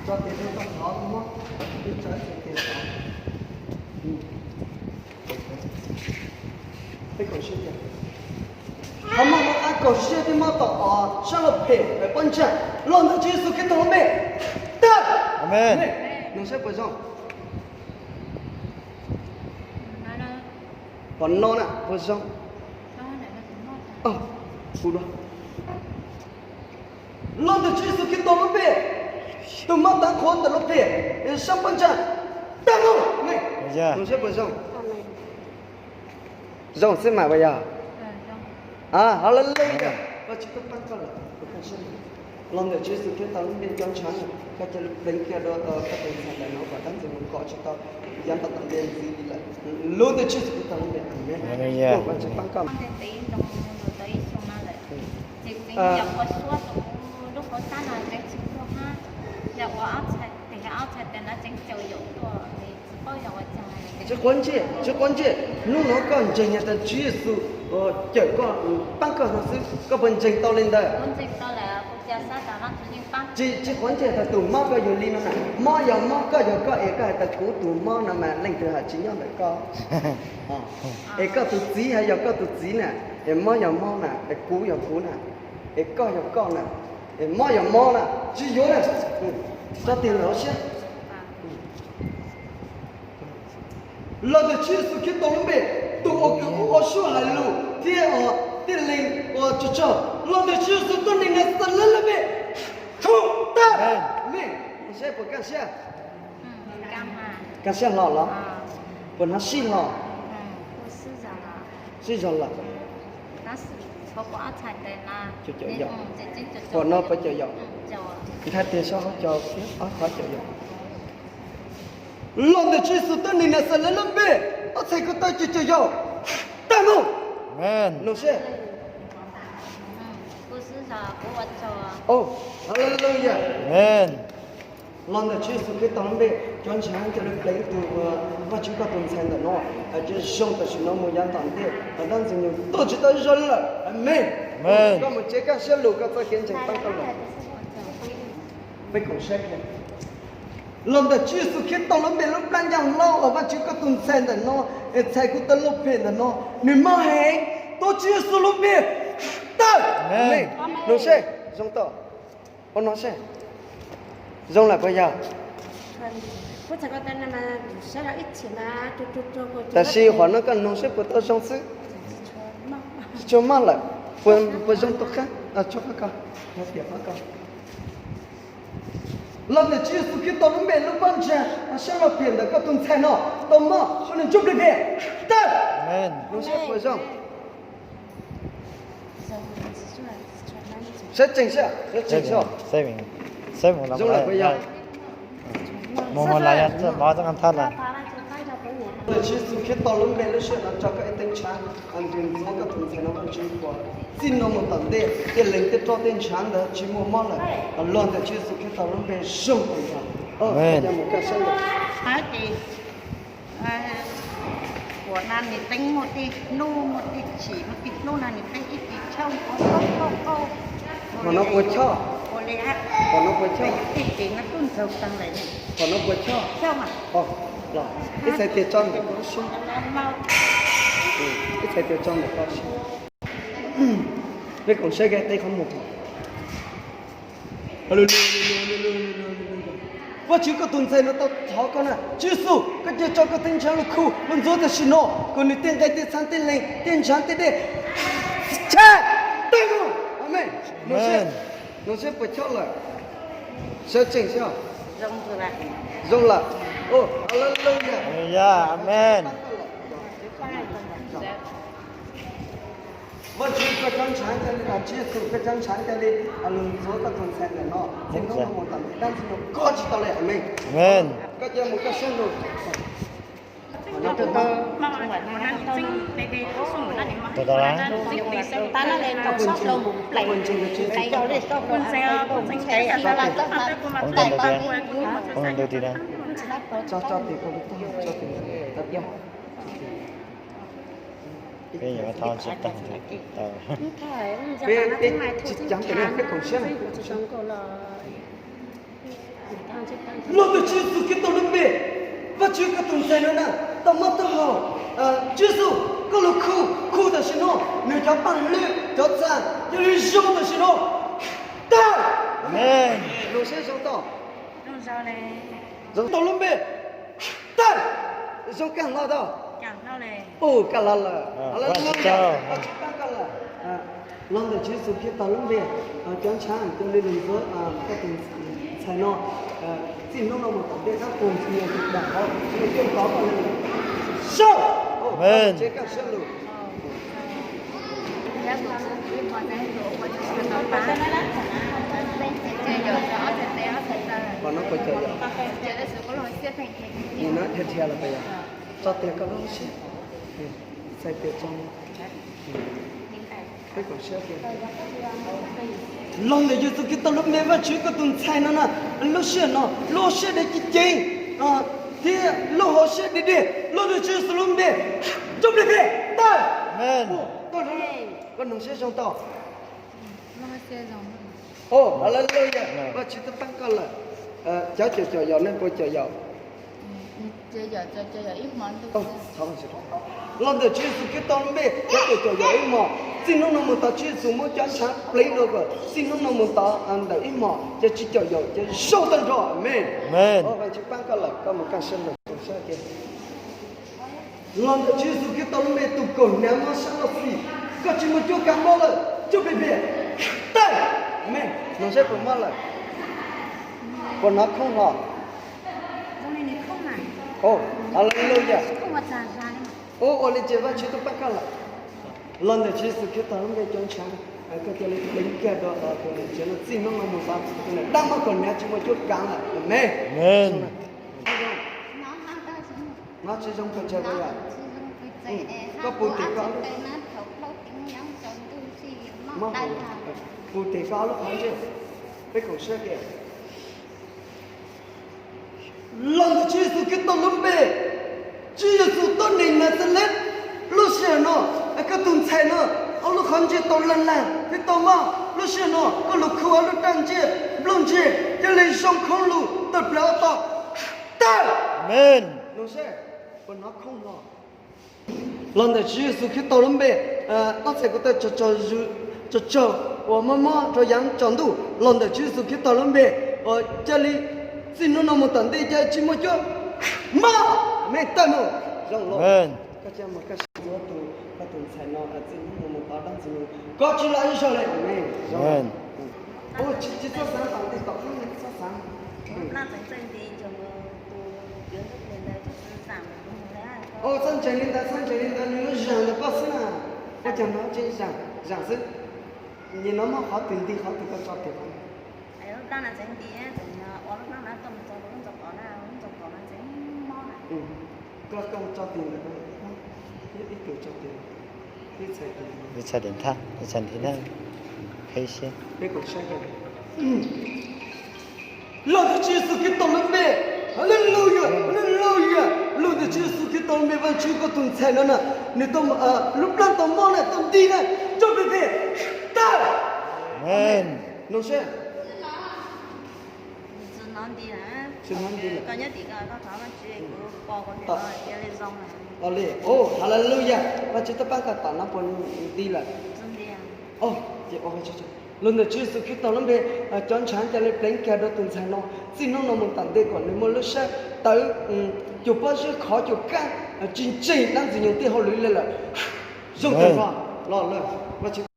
Tso tes rau koj thov muab tus twg tso ib txhais tes thov. Peb kaum siab tias, qhov muaj qab kaum siab thiab muab tau ob sab laj phem pob ntseg los ntawm Tswv Yexus Khetos lub npe. Tawm! Amees. Nug saib puas zoo? Qhov no na puas zoo? Ua dua. Los ntawm Tswv Yexus Khetos lub npe, tus mob tav qhuav ntawm lub phem, sab pob ntseg, tawm mus. Nug saib puas zoo? Zoo xwb mas puas yog? Haleluya. Koj tsis tub pab koj lawm. Los ntawm Tswv Yexus Khetos lub npe cov ntshav, koj cia li pleev kiag rau koj tus ntxhais ntawm no kom dab ntxwg nyoog kov tsis tau, yav tom ntej ntxiv li lawm. Los ntawm Tswv Yexus Khetos lub npe, amees. Koj tsis pab koj. Tsis quav ntsej, tsis quav ntsej, hnub no koj ntseeg nyias tas Tswv Yexus cawm koj, pab koj no xwb, koj puas ntseeg tau li ntawd? Tsis, tsis quav ntsej tas tus mob koj yug li no na, mob yog mob, koj yog koj, es koj hais tas kuv tus mob no mas leej twg hais tsis nyob ntawm koj. Es koj tus txiv hais yog koj tus txiv na, es mob yog mob na, es kuv yog kuv na, es koj yog koj na, es mob yog mob na, tsis yuav na. Tso tes ntawm hauv siab. Los ntawm Tswv Yexus Khetos lub npe, tus uas kws ua suab hais lus thiab tij lees uas tsaug tsaug, los ntawm Tswv Yexus tuab neeg Naxales lub npe, thum tawm. Amees. Puas kaj siab? Kaj siab hlo los? Puas hnov sij hlo? Sib zog lawm. Puas no puas caum yaum? Nthaij tiag sab hauv caum ob qhov caum yaum. Los ntawm Tswv Yexus tuab neeg Naxales lub npe, ob txhais ko taw caum caum yaum, tawm mus. Nug seb. Haleluya. Los ntawm Tswv Yexus Khetos lub npe, cov ntshav coj los pleev tus Vajtswv koj tus ntxhais ntawm no, hais tias zoo tam sim no mus yav tom ntej, dab ntxwg nyoog tuaj tsis tau zog lawm. Amees. Koj mus tsev kaj siab lug koj txoj kev ntseeg pab koj lawm. Peb koom saib kiag. Los ntawm Tswv Yexus Khetos lub npe lub plab ncaj hlob uas Vajtswv koj tus ntxhais ntawm no, es txhais kuv tau lub phem ntawm no, nws mob heev, tuav Tswv Yexus lub npe tawm. Amees. Nug seb, zoo tau. Ua no seb. Zoo lawm puas yog? Tab sis qhov no koj nug seb puas tau zoo xwb. Tsis tshua mob lawm. Puas zoo tau qab? Tso qab ko, tias qab ko. Los ntawm Tswv Yexus Khetos lub npe lub pob ntseg, sab laj phem ntawm koj tus ntxhais no tau mob, sawv nws ntsuj plig phem tawm. Nug seb puas zoo. Sawv tsees seb, sawv tsees seb. Zoo lawm puas yog? Ntawm Tswv Yexus Khetos lub npe lub sij hawm no tso koj ib teev ntshav, ntws ntxuav koj tus ntxhais no Vajtswv puas txij no mus tom ntej, tej lees tej roj tej ntshav ntawd tsis muaj mob lawm. Los ntawm Tswv Yexus Khetos lub npe zoo puas yog? Mus kaj sab lug. Kuv na nws teeb muaj tej hnub muaj tej chim muaj tej hnub na nws teeb ib tis tshooj kauj kauj kauj. Qhov no puas choj? Ua li, qhov no puas choj? Ib tis no kuj ntxaug tag lawm. Qhov no puas choj? Choj mas. Los ib txhais tes tso ntawm koj siab. Ib txhais tes tso ntawm koj siab. Peb koom saib kiag tej qhov muag. Vajtswv koj tus ntxhais no tau thov koj na, Tswv Yexus, koj cia tso koj teev ntshav lug khu lug ntxuav tam sim no, kom nws tej nqaij tej txhab tej lees tej ntshav tej dej tshab tawg mus. Amees. Nug seb puas choj lawm. Sawv tsees seb. Zoo lawm. Haleluya. Amees. Vajtswv koj cov ntshav ncav li, Tswv Yexus koj cov ntshav ncav li, lug ntxuav koj tus ntxhais ntawm no, txij hnub no mus tom ntej dab ntxwg nyoog kov tsis tau li. Amees. Koj cia mus koj siab lug. Tso, tso tes koj lub tog, tso tes. Peb yuav thov tsis tag. Peb, peb tsis cav tes na, peb koom siab na. Los ntawm Tswv Yexus Khetos lub npe, Vajtswv koj tus ntxhais no na, tau mob taub hau. Tswv Yexus, koj lub khub, khub tam sim no, nws cov paj hlwb cov txha cia li zoo tam sim no. Tag. Zoo siab zoo tau. Zoo tau lub npe. Tag. Zoo kaj hlo tau. Ua kaj hlo lawm. Los ntawm Tswv Yexus Khetos lub npe, cov ntshav cia li lug ntxuav koj tus ntxhais no, txij hnub no mus tom ntej dab qus ntxhais no tus dam qhov tus coj tov koj li lawm. Sau. Tsev kaj siab lug. Qhov no puas cawm yog? Nim no dhia dhia los puas yog? Tso tiag koj lub siab, txhais tias tso. Peb koom siab tiag. Los ntawm Yexus Khetos lub npe, Vajtswv koj tus ntxhais no na, lub sij hawm no lub siab deb ceev ceev thiab lub hauv siab deb deb, los ntawm Tswv Yexus lub npe, cov plig plig tawg. Koj noog siab zoo tau. Haleluya, Vajtswv twb paab koj lawm. Cov cawm cawm yaum nej puas cawm yaum? Los ntawm Tswv Yexus Khetos lub npe, cov cawm cawm yaum ib hmos, txij hnub no mus tod Tswv Yexus muab cov ntshav pleev dua kom txij hnub no mus tod ntawm ib hmos ces tsis cawm yaum ces zoo tag nrho. Amees. Vajtswv paab koj lawm, koj mus kaj siab lug, koom siab tiag. Los ntawm Tswv Yexus Khetos lub npe, tus kaum hniav mob sab laj xis, koj tsis muaj cuab kav mob lawm, cov plig plig tawg. Amees. Noog saib puas mob lawm, puas hnov khoob hlo? Haleluya. Ua li ces Vajtswv twb paab koj lawm. Los ntawm Tswv Yexus Khetos lub npe, cov ntshav koj cia li pleev kiag dua tus niam tsev no txij hnub no mus tod, tus niam dab mob kaum hniav tsis muaj cuab kav lawm. Amees. Hnov tsis zoo pes tsawg puas yog? Koj puv tim koj lub, puv tim koj ob lub qhov ntsej, peb koom siab tiag. Los ntawm Tswv Yexus Khetos lub npe, Tswv Yexus tuab neeg Naxales, lub sij hawm no koj tus ntxhais no ob lub qhov ntsej tau lag lag thiab tau mob, lub sij hawm no koj lub khub ob lub raj ntsej nplooj ntseg cia li zoo khoob lug tawm plaws ob tog. Tawg. Amees. Noog saib puas hnov khoob hlo. Los ntawm Tswv Yexus Khetos lub npe, ob txhais ko taw tsaug tsaug uas mob mob rau yav tsaus ntuj, los ntawm Tswv Yexus Khetos lub npe, cia li txij hnub no mus tom ntej cia li tsis muaj cuab mob. Amees. Tawg mus. Zoo los. Koj cia mus kaj siab ntxuav tus, koj tus ntxhais no txij hnub no mus tod dab ntxwg nyoog koj tsis los ib zaug li. Amees. Tsis txhob xaav tom ntej tom qab, txhob xaav. Txhob ntseeg li ntawd, txhob ntseeg li ntawd, nws yuav zam ntawm koj xwb na. Ua cas no tsis zam, zam xwb. Nim no muab qhov twg nti qhov twg, koj tso twg qhov. Koj tso twg ntawd, ib tug tso twg, ib txhais twg, ib txhais nti na, qhib siab. Los ntawm Tswv Yexus Khetos lub npe, haleluya, haleluya. Los ntawm Tswv Yexus Khetos lub npe, Vajtswv koj tus ntxhais no na, nws tau, lub plab tau mob na, tau nti na, cov plig plig tawg. Amees. Noog saib. Tsis hnov nti lawm. Haleluya, Vajtswv twb paab koj tom no puas nti lawm? Ces, los ntawm Tswv Yexus Khetos lub npe, cov ntshav cia li pleev kiag dua tus ntxhais no, txij hnub no mus tom ntej kom nws muaj lub sab tawv, cug pob zeb khov cug kab, tsis ntseeg dab ntxwg nyoog tej hauj lwm li lawm. Zoo tag nrho, los lawm, Vajtswv